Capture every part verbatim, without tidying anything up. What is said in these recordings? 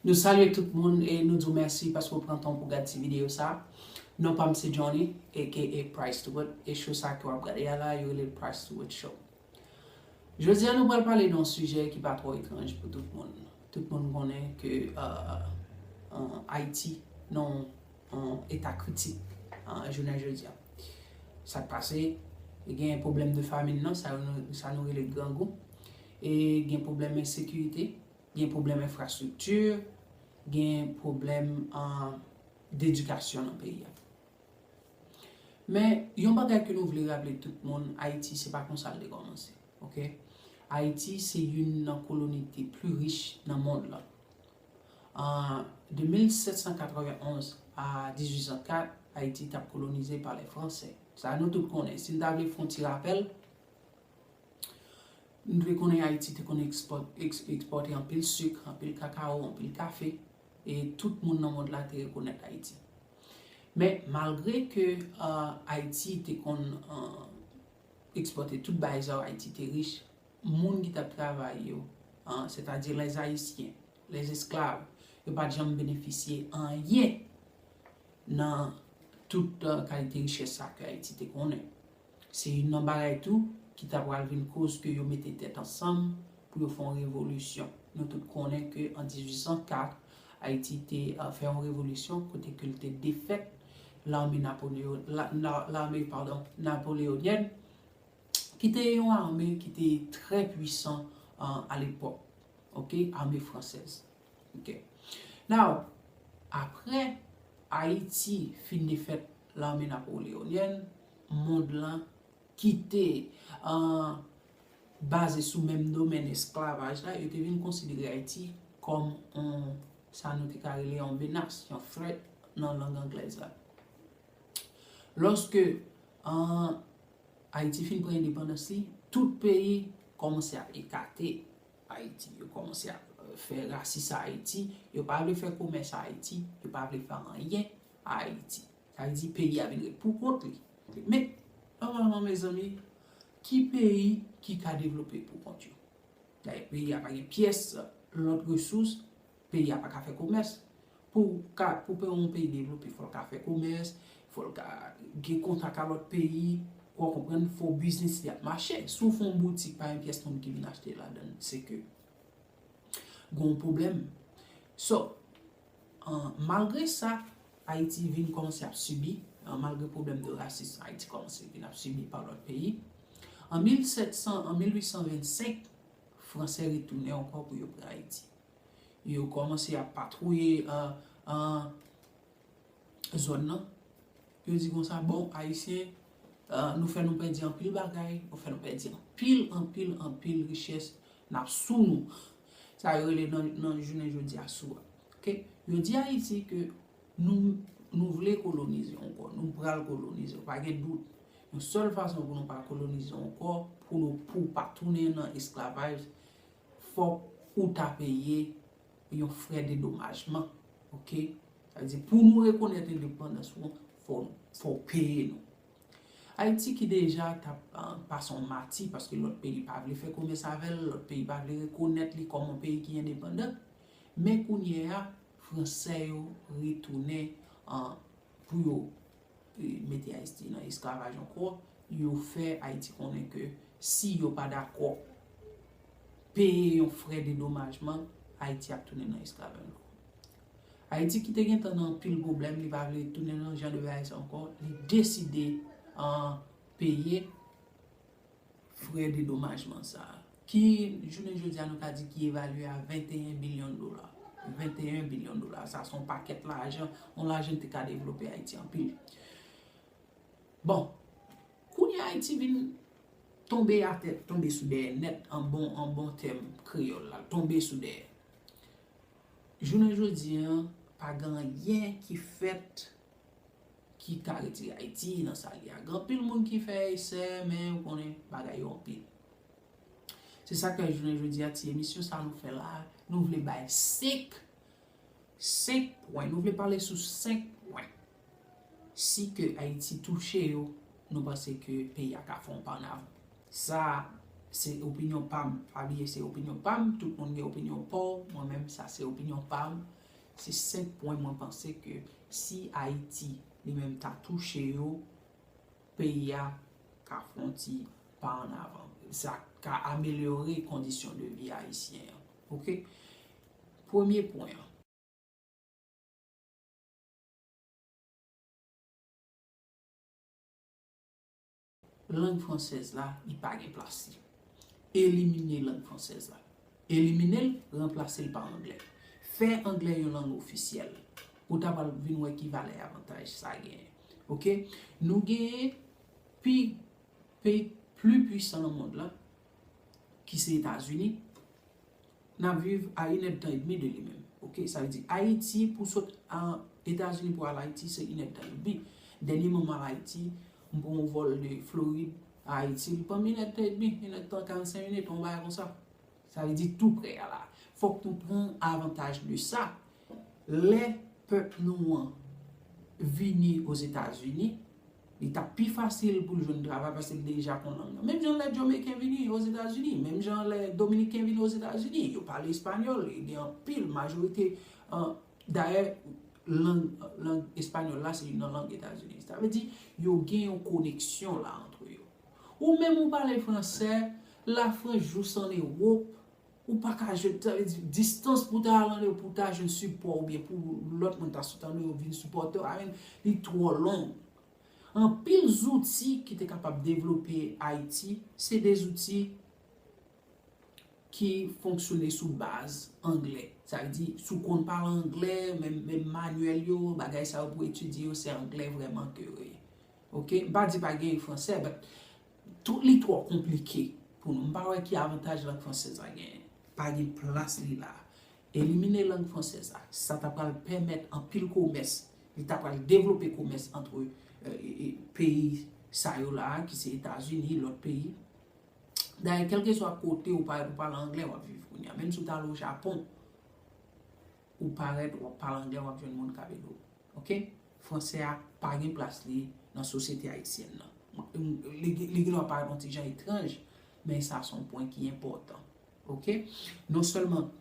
Nou salye tout moun e nou di w mèsi paske w pran tan pou gad ti videyo sa. Non pa m se Johnny, A K A Price to It, e show sa ke w ap gade a la, yo rele l Price to It Show. Jodi a, nou pral pale de yon sijè ki pa twò etranj pou tout moun. Tout moun konnen ke, euh, euh, Ayiti nan yon eta kritik, euh, jounen jodi a. Sa k pase, gen pwoblèm de famin nan, sa nou, sa nou rele grangou, e gen pwoblèm ensekirite, gen pwoblèm enfrastrikti, gen pwoblèm, euh, dedikasyon nan peyi a. Men, yon bagay ke nou vle raple tout moun, Ayiti, se pa konsa l te kòmanse, oke? Ayiti se youn nan koloni ki te pli rich nan mond lan. An, de mil sèt san katrevenn onz a dizuit san kat, Ayiti t ap kolonize pa lè Fransè. Sa nou tout konnen. Si n ta vle fè yon ti rapèl, nou dwe konnen Ayiti te konn ekspòt-, eks-, ekspòte anpil sik, anpil kakawo, anpil kafe, e tout moun nan mond la te rekonèt Ayiti. Men, malgre ke, euh, Ayiti te konn, euh, ekspòte tout bagay sa yo, Ayiti te rich, moun ki t ap travay yo, euh, sètadi les Haïtiens, les esclaves, yo pa t janm benefisye anyen nan tout, euh, kalite richès sa ke Ayiti te konnen. Se youn nan bagay tou ki ta pral vin koz ke yo mete tèt ansanm pou yo fè yon revolisyon. Nou tout konnen ke an dizuit san kat, Ayiti te, euh, fè yon revolisyon kote ke l te defèt lame Napoleon, la, la, lame, padon, napoleonyèn, ki te yon ame ki te trè pwisan, euh, alepòk. Oke, ame fransèz. Oke. Now, apre Ayiti fin defèt lame napoleonyèn, mond lan ki te, euh, baze sou menm domèn esklavaj la, yo te vin konsidere Ayiti kòm yon, sa nou te ka rele yon menas, yon threat nan lang anglèz la. Lòske, euh, Ayiti fin pran endepandans li, tout peyi kòmanse ap ekate Ayiti. Yo kòmanse ap, euh, fè rasis a Ayiti. Yo pa vle fè komès a Ayiti. Yo pa vle fè anyen a Ayiti. Sa vle di peyi a vin ret pou kont li. Men, nòmalman, mezanmi, ki peyi ki ka devlope pou kont yo? Dayè, peyi a pa gen pyès lòt resous, peyi a pa ka fè komès. Pou ka, pou pe-, yon peyi devlope, fò l ka fè komès, fò l ka gen kontak a lòt peyi, ou konprann, fò biznis li ap mache. Si w fè yon boutik, pa gen pyès moun ki vin achte ladan l, se ke gen yon pwoblèm. So, an, malgre sa, Ayiti vin kòmanse ap sibi, an, malgre pwoblèm de rasis, Ayiti kòmanse vin ap sibi pa lòt peyi. An mil sèt san, an mil uit san vennsenk, Fransè retounen ankò pou yo pran Ayiti. Yo kòmanse ap patwouye, an, an, zòn nan. Yo di konsa, bon, Ayisyen, euh, nou fè nou pèdi anpil bagay, nou fè nou pèdi anpil, anpil, anpil richès, n ap sou nou. Sa yo rele nan, nan jounen jodi a sou a. Oke? Yo di Ayiti ke nou, nou vle kolonize ankò, nou pral kolonize, pa gen dout. Yon sèl fason pou nou pa kolonize ankò, pou nou, pou pa tounen nan esklavaj, fòk ou ta peye yon frè dedomajman, oke? Sa vle di, pou nou rekonèt endepandans ou, fò, fò w peye nou. Ayiti ki deja t ap, ah, pase yon mati, paske lòt peyi pa vle fè komès avè l, lòt peyi pa vle rekonèt li kòm yon peyi ki endepandan. Men kounye a, Fransè yo retounen, ah, pou yo, eh, mete Ayiti nan esklavaj ankò, yo fè Ayiti konnen ke si yo pa dakò peye yon frè dedomajman, Ayiti ap tounen nan esklavaj ankò. Ayiti ki te gentan nan anpil pwoblèm, li pa vle tounen nan jan de bagay sa ankò, li deside, ah, peye frè dedomajman sa a, ki, jounen jodi a, nou ka di ki evalye a venteyen bilyon dola. Venteyen bilyon dola, sa se yon pakèt lajan, yon lajan ki te ka devlope Ayiti anpil. Bon, kounye a Ayiti vin tonbe atè, tonbe sou dèyè nèt, an bon, an bon tèm kreyòl la, tonbe sou dèyè. Jounen jodi a, pa gen anyen ki fèt ki ka retire Ayiti nan sa l ye a. Gen anpil moun ki fè esè, men ou konnen bagay yo anpil. Se sa k fè jounen jodi a, ti emisyon sa nou fè la, nou vle bay senk, senk pwen. Nou vle pale sou senk pwen. Si ke Ayiti touche yo, nou panse ke peyi a ka fè yon pa an avan. Sa, Se opinyon pa m. Pa bliye, se opinyon pa m. Tout moun gen opinyon pa w. Mwen menm, sa se opinyon pa m. Se senk pwen mwen panse ke si Ayiti li menm ta touche yo, peyi a ka fè yon ti pa an avan. Sa ka amelyore kondisyon de vi ayisyen an. Oke? Premye pwen an. Lang fransèz la, li pa gen plas li. Elimine lang fransèz la. Elimine l, ranplase l pa anglè. Fè anglè yon lang ofisyèl. Ou ta pral vin wè ki valè avantaj sa genyen. Oke? Nou genyen pi, peyi pli pwisan nan mond lan, ki se Etazini. N ap viv a inèdtan edmi de li menm. Oke, sa vle di Ayiti pou sot a Etazini pou al Ayiti se inèdtan edmi. Dènye mwen m al Ayiti, m pran yon vòl de Florid a Ayiti, li pran m inèdtan edmi, inèdtan karannsenk minit, yon bagay konsa. Sa vle di tou prè a la. Fòk nou pran avantaj de sa. Lè pèp nou an vini Ozetazini, li t ap pi fasil pou l jwenn travay paske l deja konn lang nan. Menm jan lè Jamaican vini Ozetazini, menm jan lè Dominiken vini Ozetazini, yo pale espanyòl, e gen anpil, majorite, an, dayè, lang, lang espanyòl la se youn nan lang Etazini. Sa vle di, yo gen yon koneksyon la antre yo. Ou menm ou pale fransè, Lafrans jous an Ewòp, ou pa ka jwenn, sa vle di, distans pou ta al an Ewòp, pou ta jwenn sipò oubyen pou lòt moun ta sot an Ewòp vin sipòte w, a menm, li twò long. Anpil zouti ki te kapab devlope Ayiti, se de zouti ki fonksyone sou baz anglè. Sa vle di, si w konn pale anglè, menm, menm manyèl yo, bagay sa yo pou etidye yo, se anglè vrèman ke yo ye. Oke? M pa di pa gen fransè, but tout li twò konplike pou nou. M pa wè ki avantaj lang fransèz la genyen. Pa gen plas li la. Elimine lang fransèz la. Sa ta pral pèmèt anpil komès. Li ta pral devlope komès antre, e, e, e, peyi sa yo la, ki se Etazini, lòt peyi. Dayè, kèlkeswa kote ou pa, ou pale anglè, w ap viv kounye a. Menm si w t al o Japon, ou parèt, w ap pale anglè, w ap jwenn moun k ap ede w. Oke? Fransè a pa gen plas li nan sosyete ayisyèn nan. Li, li gen dwa parèt yon ti jan etranj, men sa se yon pwen ki enpòtan. Oke? Non sèlman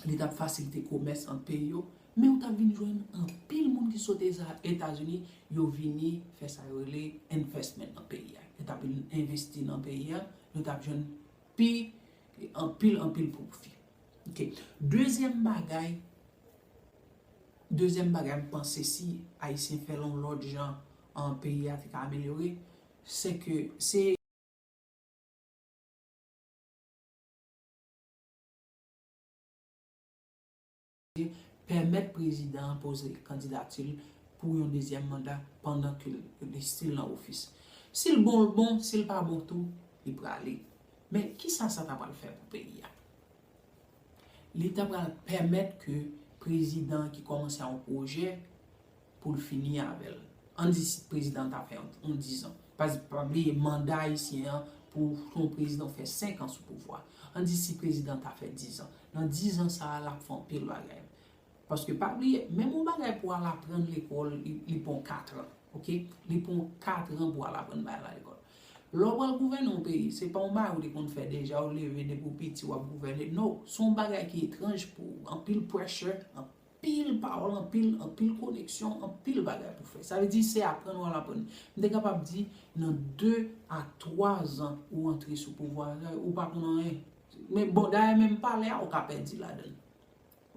li t ap fasilite komès ant peyi yo, men ou t ap vin jwenn anpil moun ki sot Eza-, Etazini, yo vini fè sa yo rele investment nan peyi a. Yo t ap vin envesti nan peyi a, yo t ap jwenn pi, anpil, anpil pwofi. Oke. Dezyèm bagay, dezyèm bagay, m panse si Ayisyen fè l yon lòt jan, an, peyi a te ka amelyore, se ke se pèmèt prezidan an poze kandidati l pou yon dezyèm manda pandan ke l, li still nan ofis. Si l bon, l bon, si l pa bon tou, li prale. Men, kisa sa ta pral fè pou peyi a? Li ta pral pèmèt ke prezidan ki kòmanse a yon pwojè pou l fini avè l. Ann di si prezidan ta fè yon, yon dizan. Pa, pa bliye manda ayisyen an pou yon prezidan fè senk an sou pouvwa. Ann di si prezidan ta fè dizan. Nan dizan sa a, l ap fè anpil bagay. Paske pa bliye, menm yon bagay pou al aprann lekòl, li, li pran katran. Oke? Li pran katran pou al aprann bagay la lekòl. Lè w pral gouvène yon peyi, se pa yon bagay ou te konn fè deja, ou leve depi w piti, w ap gouvène. No, se yon bagay ki etranj pou ou. Anpil pressure, anpil pawòl, anpil, anpil koneksyon, anpil bagay pou fè. Sa vle di, se aprann w al aprann. M te kapab di, nan de a twa zan ou antre sou pouvwa a, ou pa konn anyen. Men bon, dayè, menm palè a, ou ka pèdi ladan l.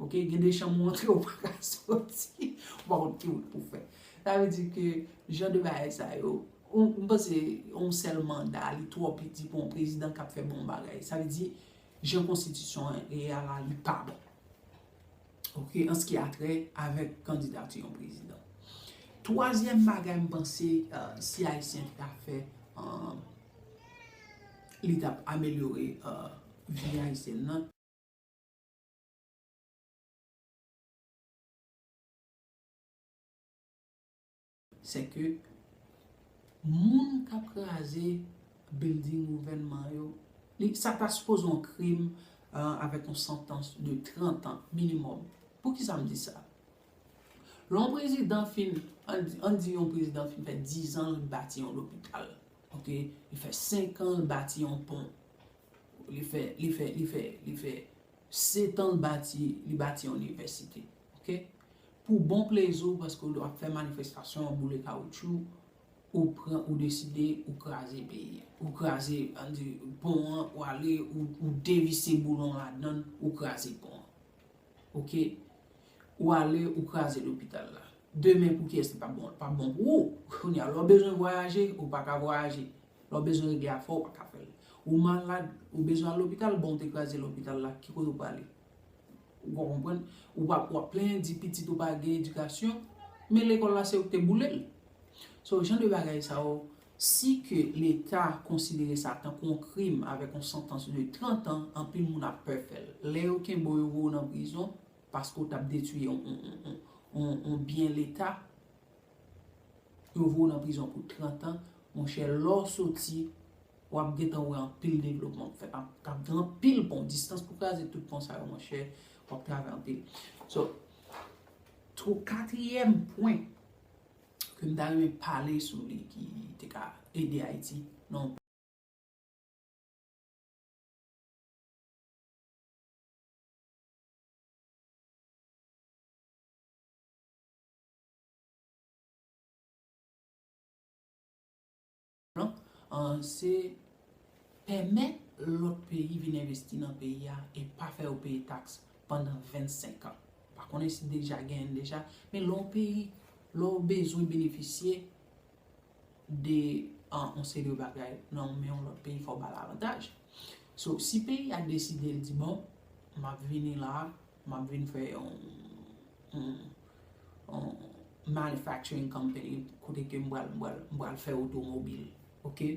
Oke, gen de chanm ou antre, ou pa ka soti, ou pa konn ki wout pou fè. Sa vle di ke jan de bagay sa yo, ou, m panse yon sèl manda, li twò piti pou yon prezidan k ap fè bon bagay. Sa vle di, jan konstitisyon an ye a la, li pa bon. Oke, an ce qui a trait avèk kandidati yon prezidan. Twazyèm bagay, m panse, euh, si Ayisyen te ka fè, euh, li t ap amelyore, euh, vi ayisyèn nan. Se ke moun k ap kraze building gouvènman yo, li, sa ta sipoze yon krim, euh, avèk yon santans de trant an minimòm. Poukisa m di sa? Lè yon prezidan fin, ann di, ann di yon prezidan fin fè dizan l bati yon lopital, oke? Li fè senk an l bati yon pon. Li fè, li fè, li fè, li fè setan l bati, li bati yon inivèsite. Oke? Pou bon plezi w, paske w ap fè manifestasyon, w boule kawotchou, ou pran, ou deside, ou kraze peyi a. Ou kraze, ann di, pon an, ou ale, ou, ou devise boulon ladan l, ou kraze pon an. Oke? Ou ale, ou kraze lopital la. Demen, pou kiyès li p ap bon? Li p ap bon pou ou. Kounye a, lè w bezwen vwayaje, ou pa ka vwayaje. Lè w bezwen regle afè w, ou pa ka fè l. Ou malad, ou bezwen al lopital, bon, w te kraze lopital la, ki kote w prale? Ou konprann? Ou ap, w ap plenyen, di pitit ou pa gen edikasyon, men lekòl la se ou ki te boule l. So, jan de bagay sa yo, si ke Leta konsidere sa tankou yon krim avèk yon santans de trant an, anpil moun ap pè fè l. Lè yo kenbe w, yo voye w nan prizon, paske w t ap detwi yon, yon, yon, yon, yon, yon byen Leta, yo voye w nan prizon pou trant an, monchè, lè w soti, w ap gentan wè anpil devlopman k fèt, k ap, k ap gen anpil pon, distans pou kraze tout pon sa yo, monchè, w ap travay anpil. So, tro-, katriyèm pwen ke m ta renmen pale sou li ki te ka ede Ayiti nan plan, an, se pèmèt lòt peyi vin envesti nan peyi a e pa fè yo peye taks pandan vennsenk an. Pa konnen si deja genyen deja, men lè yon peyi, lè w bezwen benefisye de, an, yon seri de bagay nan men yon lòt peyi, fò w ba l avantaj. So, si peyi a deside l di, bon, m ap vini la, m ap vin fè yon, yon, yon manufacturing company kote ke m pral, m pral, m pral fè otomobil, oke?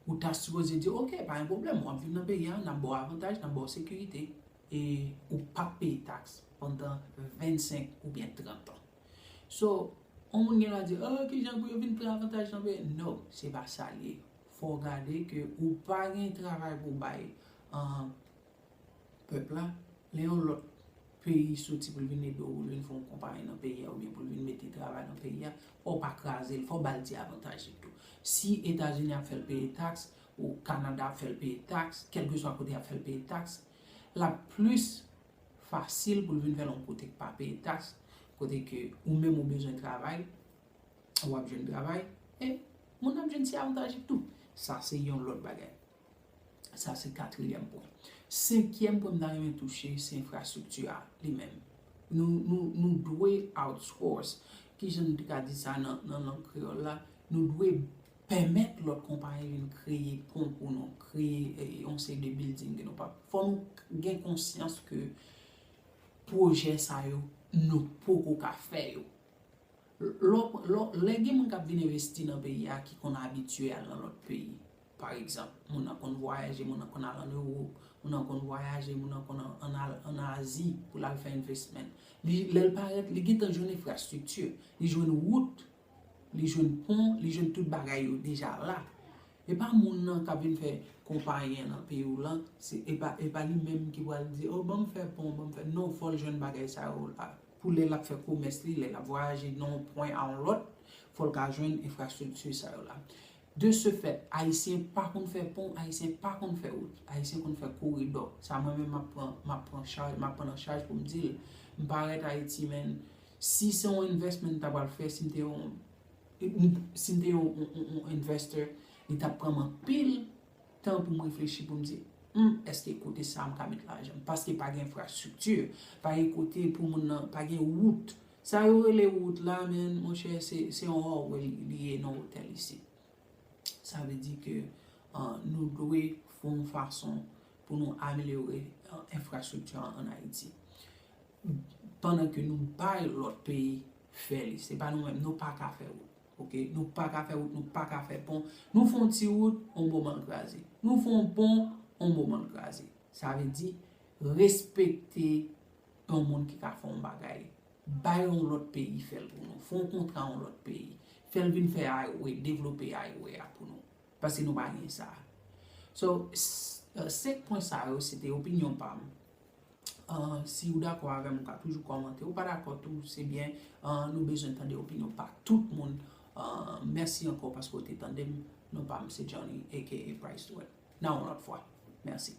Ou ta sipoze di, oke, pa gen pwoblèm, w ap vin nan peyi a, n ap ba w avantaj, n ap ba w sekirite, e ou p ap peye taks pandan vennsenk oubyen trant an. So, yon moun gen dwa di, oh, kijan pou yo vin pran avantaj nan peyi? No, se pa sa l ye. Fò w gade ke ou pa gen travay pou bay, um, pèp la. Lè yon lòt peyi soti pou l vin ede w, pou l vin fè yon konpayi nan peyi a, oubyen pou l vin mete travay nan peyi a, fò w pa kraze l, fò w ba l ti avantaj li tou. Si Etazini ap fè l peye taks, ou Kanada ap fè l peye taks, kèlkeswa kote y ap fè l peye taks, l ap plis fasil pou l vin fè l yon kote k pa peye taks, kote ke ou menm ou bezwen travay, w ap jwenn travay, e moun ap jwenn ti avantaj li tou. Sa se yon lòt bagay. Sa se katriyèm pwen. Senkyèm pwen m ta renmen touche, se enfrastrikti a li menm. Nou, nou, nou dwe outsource. Kijan nou te ka di sa nan, nan lang kreyòl la? Nou dwe pèmèt lòt konpayi vin kreye pon pou nou, kreye, eh, yon seri de building ke nou pa. Fò nou gen konsyans ke pwojè sa yo, nou poko ka fè yo. Lò, lò, lè gen moun k ap vin envesti nan peyi a ki konn abitye al nan lòt peyi, pa egzanp, moun nan konn vwayaje, moun nan konn al ann Ewòp, moun nan konn vwayaje, moun nan konn ann al ann Azi pou l al fè investment. Li, lè l parèt, li gentan jwenn enfrastrikti, li jwenn wout, li jwenn pon, li jwenn tout bagay yo deja la. E pa moun nan k ap vin fè konpayi an nan peyi w lan, se, e pa, e pa li menm ki pral di, oh, ban m fè pon, ban m fè, non, fò l jwenn bagay sa yo la. Pou lè l ap fè komès li, lè l ap vwayaje nan yon pwen a yon lòt, fò l ka jwenn enfrastrikti sa yo la. De ce fait, Ayisyen pa konn fè pon, Ayisyen pa konn fè wout, Ayisyen konn fè koridò. Sa mwen menm m ap pran, m ap pran chaj, m ap pran nan chaj pou m di l. M parèt Ayiti, men si se yon investment m ta pral fè, si m te yon, si m te yon, yon, yon, yon investor, li t ap pran m anpil tan pou m reflechi pou m di, hmm, èske kote sa a m ka met lajan m? Paske pa gen enfrastrikti, pa gen kote pou moun nan, pa gen wout. Sa yo rele wout la, men, monchè, se, se yon highway li ye nan otèl isit. Sa vle di ke, ah, nou dwe fè yon fason pou nou amelyore, ah, enfrastrikti an ann Ayiti. Pandan ke nou bay lòt peyi fè li, se pa nou menm, nou pa ka fè wout. Oke, nou pa ka fè wout, nou pa ka fè pon. Nou fè yon ti wout, yon bò mal kraze. Nou fè yon pon, yon bò mal kraze. Sa vle di, respekte yon moun ki ka fè yon bagay. Bay yon lòt peyi fè l pou nou. Fè yon kontra yon lòt peyi. Fè l vin fè highway, devlope highway a pou nou. Paske nou pa gen sa. So, s-, euh, senk pwen sa yo, se te opinyon pa m. Ah, si ou dakò avè m, ou ka toujou kòmante. Ou pa dakò tou, se byen. Ah, nou bezwen tande opinyon pa tout moun. Ah, mèsi ankò paske w te tande m. Non pa m, se Johnny, A K A Price Stewart. Nan yon lòt fwa. Mèsi.